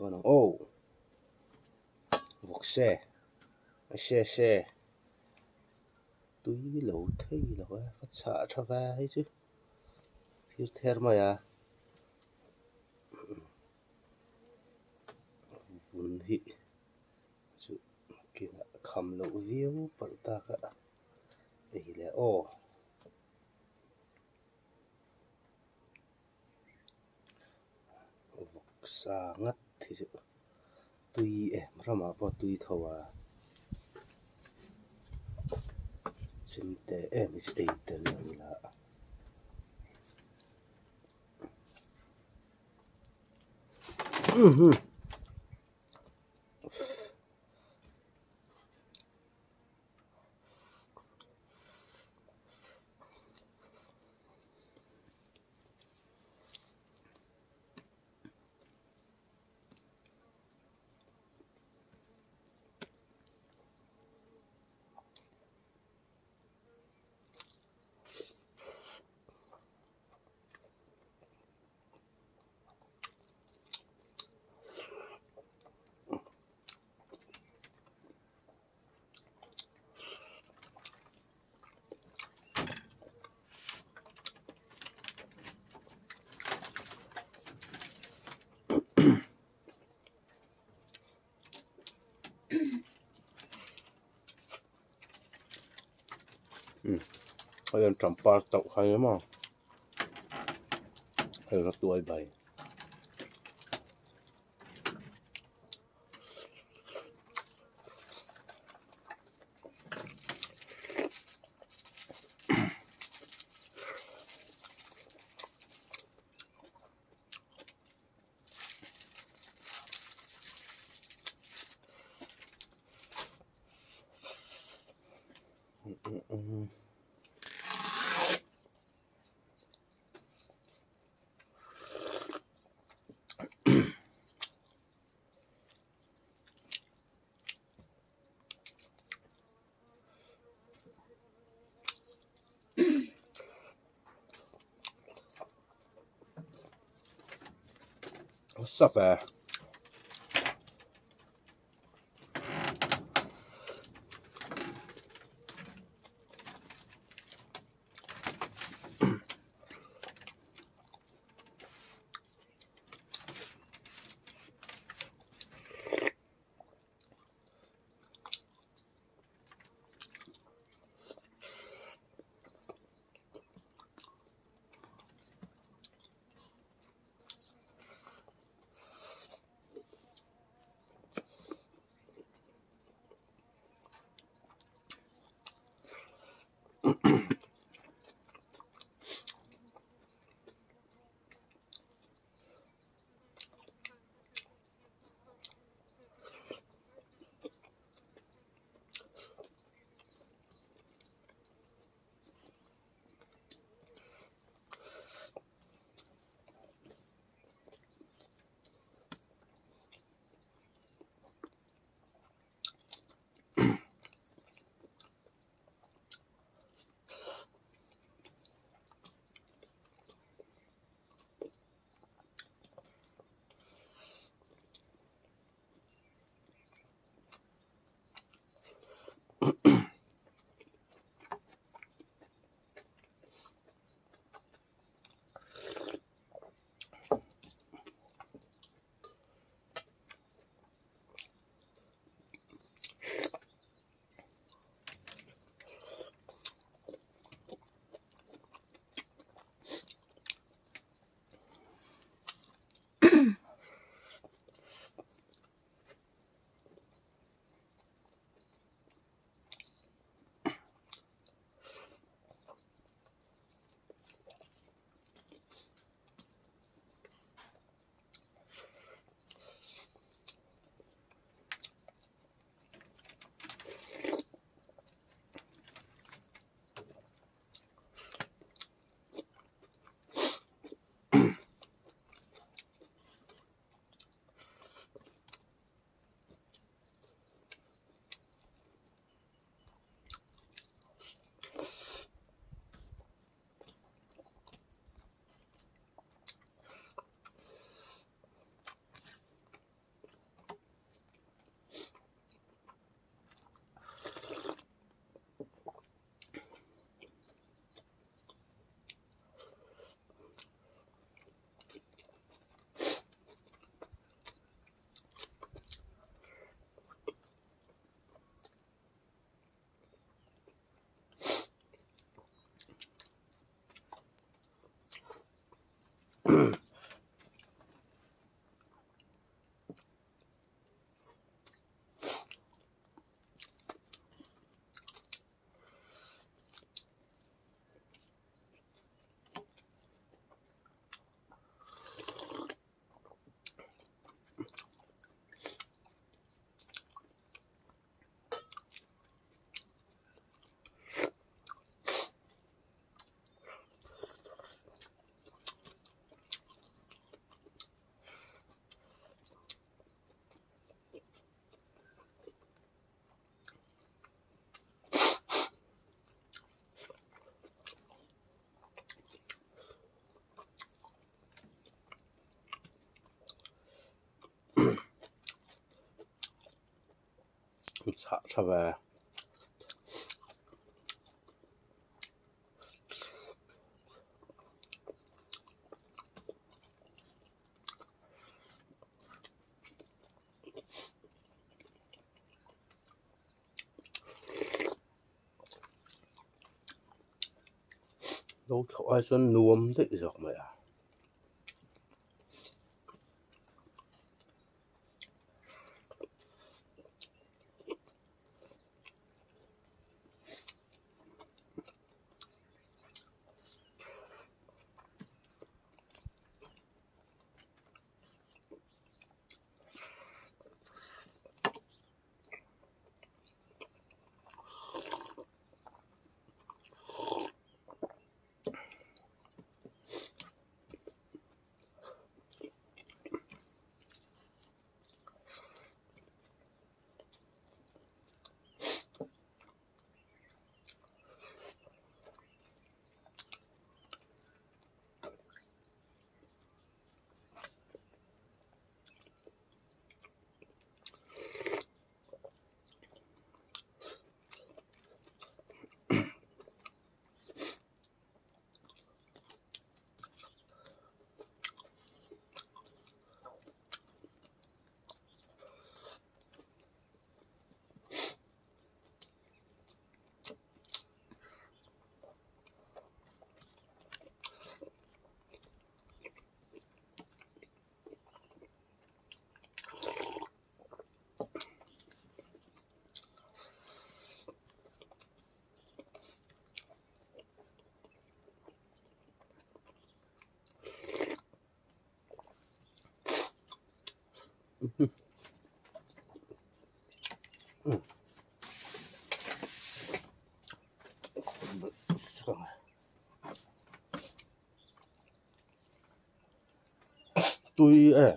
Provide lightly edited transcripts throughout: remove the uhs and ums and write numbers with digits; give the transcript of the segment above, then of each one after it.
dawn ang aw vawkse a she she tui lo thei lo a va chhah tha ve hei chu thir ther mai a vun hi chu kinah kham loh viau palh tak a ei leh aw. Vawksa ngat hi chu tui em ramah pawh tui tho a chemte em hi chu ei tel lo ila. Hei an champar tauh kha nia maw hei ratuai bai. Sa ve. Chhah tha ve. Lo thlawh ai chuan nuam daih zawk mai a. Tui e.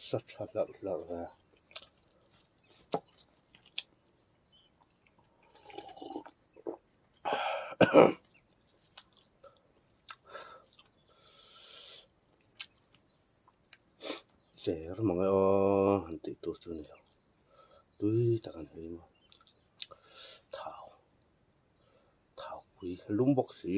Sa tha hlarh hlarh ve. Cher mang e aw han tih tur chu a ni lo tui tak an hei maw thau thau pui lum bawk si.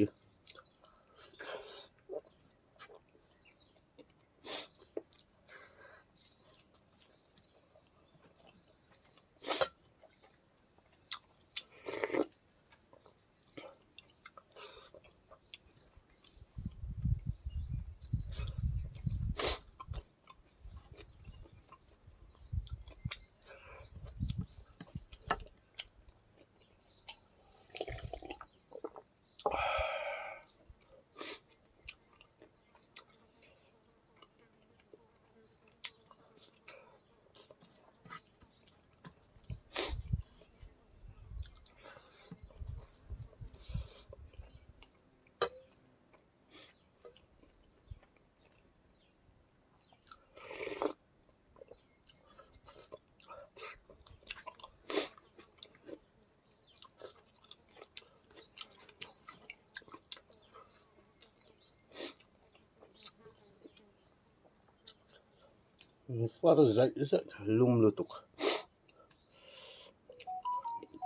Far zaih zaih lum lutuk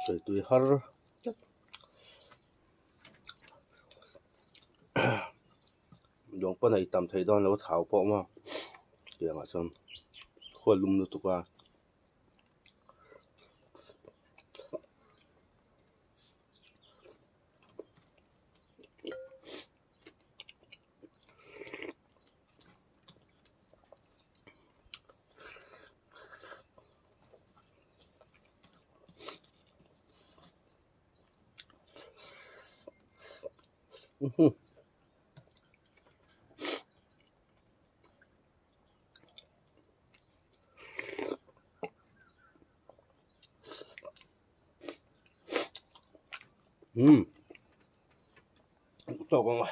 sawi tui har tlat lawng pawn a i tam theih dawn lo thau pawh maw tiangah chuan khua lum lutuk a. Umm tawk ang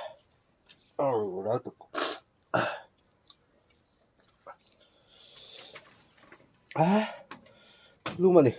a ral tuk a lum a ni.